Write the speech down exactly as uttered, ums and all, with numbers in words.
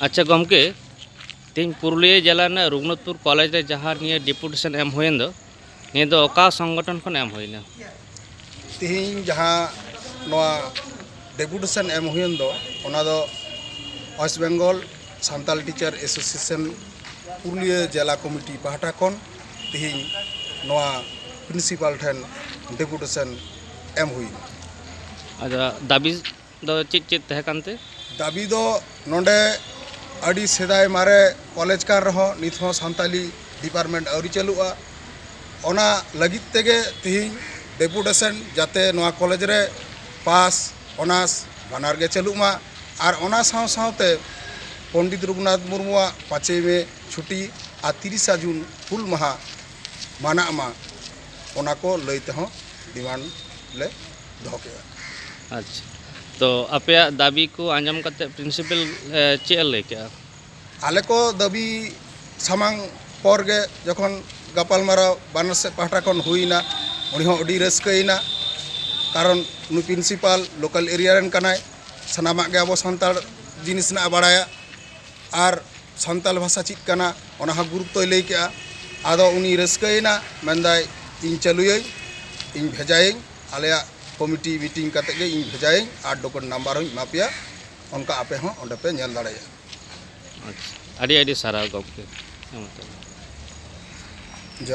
ᱟᱪᱪᱷᱟ ᱜᱚᱢᱠᱮ, ᱛᱮᱦᱮᱧ ᱯᱩᱨᱩᱞᱤᱭᱟᱹ ᱡᱮᱞᱟ ᱨᱮᱱᱟᱜ ᱨᱚᱜᱷᱩᱱᱟᱛᱷᱯᱩᱨ ᱠᱚᱞᱮᱡᱽ ᱨᱮ ᱡᱟᱦᱟᱸ ᱱᱤᱭᱟᱹ ᱰᱮᱯᱩᱴᱮᱥᱚᱱ ᱮᱢ ᱦᱩᱭᱮᱱ ᱫᱚ, ᱱᱤᱭᱟᱹ ᱫᱚ ᱚᱠᱟ ᱥᱚᱝᱜᱚᱴᱷᱚᱱ ᱠᱷᱚᱱ ᱮᱢ ᱦᱩᱭᱱᱟ? ᱛᱮᱦᱮᱧ ᱡᱟᱦᱟᱸ ᱱᱚᱣᱟ ᱰᱮᱯᱩᱴᱮᱥᱚᱱ ᱮᱢ ᱦᱩᱭᱮᱱ ᱫᱚ, ᱚᱱᱟ ᱫᱚ West Bengal Santal teacher association Purulia ᱡᱮᱞᱟ ᱠᱚᱢᱤᱴᱤ ᱯᱟᱦᱴᱟ ᱠᱷᱚᱱ ᱛᱮᱦᱮᱧ ᱱᱚᱣᱟ ᱯᱨᱤᱱᱥᱤᱯᱟᱞ ᱴᱷᱮᱱ ᱰᱮᱯᱩᱴᱮᱥᱚᱱ ᱮᱢ ᱦᱩᱭᱱᱟ᱾ ᱟᱪᱪᱷᱟ, ᱫᱟᱹᱵᱤ ᱫᱚ ᱪᱮᱫ ᱪᱮᱫ ᱛᱟᱦᱮᱸ ᱠᱟᱱᱛᱮ? ᱫᱟᱹᱵᱤ ᱫᱚ ᱱᱚᱰᱮ ᱟᱹᱰᱤ ᱥᱮᱫᱟᱭ ᱢᱟᱨᱮ ᱠᱚᱞᱮᱡᱽ ᱠᱟᱱ ᱨᱮᱦᱚᱸ ᱱᱤᱛ ᱦᱚᱸ ᱥᱟᱱᱛᱟᱞᱤ ᱰᱤᱯᱟᱨᱴᱢᱮᱱᱴ ᱟᱹᱣᱨᱤ ᱪᱟᱹᱞᱩᱜᱼᱟ᱾ ᱚᱱᱟ ᱞᱟᱹᱜᱤᱫ ᱛᱮᱜᱮ ᱛᱮᱦᱮᱧ ᱰᱮᱯᱩᱴᱮᱥᱚᱱ, ᱡᱟᱛᱮ ᱱᱚᱣᱟ ᱠᱚᱞᱮᱡᱽ ᱨᱮ ᱯᱟᱥ, ᱚᱱᱟᱨᱥ ᱵᱟᱱᱟᱨ ᱜᱮ ᱪᱟᱹᱞᱩᱜ ᱢᱟ᱾ ᱟᱨ ᱚᱱᱟ ᱥᱟᱶ ᱥᱟᱶᱛᱮ ᱯᱚᱱᱰᱤᱛ ᱨᱚᱜᱷᱩᱱᱟᱛᱷ ᱢᱩᱨᱢᱩᱣᱟᱜ ᱯᱟᱸᱪᱮᱭ ᱢᱮ ᱪᱷᱩᱴᱤ ᱟᱨ ᱛᱤᱨᱤᱥᱟ ᱡᱩᱱ ᱦᱩᱞ ᱢᱟᱦᱟ ᱢᱟᱱᱟᱜ ᱢᱟ, ᱚᱱᱟ ᱠᱚ ᱞᱟᱹᱭ ᱛᱮᱦᱚᱸ ᱰᱤᱢᱟᱱᱰ ᱞᱮ ᱫᱚᱦᱚ ᱠᱮᱫᱟ᱾ ᱟᱪᱪᱷᱟ, ᱛᱚ ᱟᱯᱮᱭᱟᱜ ᱫᱟᱹᱵᱤ ᱠᱚ ᱟᱸᱡᱚᱢ ᱠᱟᱛᱮ ᱯᱨᱤᱱᱥᱤᱯᱟᱞ, ᱮ, ᱪᱮᱫ ᱮ ᱞᱟᱹᱭ ᱠᱮᱜᱼᱟ? ᱟᱞᱮ ᱠᱚ ᱫᱟᱹᱵᱤ ᱥᱟᱢᱟᱝ ᱯᱚᱨ ᱜᱮ ᱡᱚᱠᱷᱚᱱ ᱜᱟᱯᱟᱞᱢᱟᱨᱟᱣ ᱵᱟᱱᱟᱨ ᱥᱮᱫ ᱯᱟᱦᱴᱟ ᱠᱷᱚᱱ ᱦᱩᱭᱱᱟ, ᱩᱱᱤ ᱦᱚᱸ ᱟᱹᱰᱤ ᱨᱟᱹᱥᱠᱟᱹᱭᱮᱱᱟ᱾ ᱠᱟᱨᱚᱱ ᱱᱩᱭ ᱯᱨᱤᱱᱥᱤᱯᱟᱞ ᱞᱳᱠᱟᱞ ᱮᱨᱤᱭᱟ ᱨᱮᱱ ᱠᱟᱱᱟᱭ, ᱥᱟᱱᱟᱢᱟᱜ ᱜᱮ ᱟᱵᱚ ᱥᱟᱱᱛᱟᱲ ᱡᱤᱱᱤᱥ ᱨᱮᱱᱟᱜ ᱮ ᱵᱟᱲᱟᱭᱟ᱾ ᱟᱨ ᱥᱟᱱᱛᱟᱲ ᱵᱷᱟᱥᱟ ᱪᱮᱫ ᱠᱟᱱᱟ, ᱚᱱᱟ ᱦᱚᱸ ᱜᱩᱨᱩᱛᱛᱚᱭ ᱞᱟᱹᱭ ᱠᱮᱜᱼᱟ᱾ ᱟᱫᱚ ᱩᱱᱤ ᱨᱟᱹᱥᱠᱟᱹᱭᱮᱱᱟ, ᱢᱮᱱᱫᱟᱭ, "ᱤᱧ ᱪᱟᱹᱞᱩᱭᱟᱹᱧ, ᱤᱧ ᱵᱷᱮᱡᱟᱭᱟᱹᱧ, ᱟᱞᱮᱭᱟᱜ ᱠᱚᱢᱤᱴᱤ ᱢᱤᱴᱤᱝ ᱠᱟᱛᱮ ᱜᱮ ᱤᱧ ᱵᱷᱮᱡᱟᱭᱟᱹᱧ, ᱟᱨ ᱰᱚᱠᱩᱢᱮᱱᱴ ᱱᱟᱢᱵᱟᱨ ᱦᱚᱸᱧ ᱮᱢᱟ ᱯᱮᱭᱟ, ᱚᱱᱠᱟ ᱟᱯᱮ ᱦᱚᱸ ᱚᱸᱰᱮ ᱯᱮ ᱧᱮᱞ ᱫᱟᱲᱮᱭᱟᱜᱼᱟ᱾" ᱟᱪᱪᱷᱟ, ᱟᱹᱰᱤ ᱟᱹᱰᱤ ᱥᱟᱨᱦᱟᱣ ᱜᱚᱢᱠᱮ᱾ ᱦᱮᱸ, ᱢᱟ ᱛᱚᱵᱮ᱾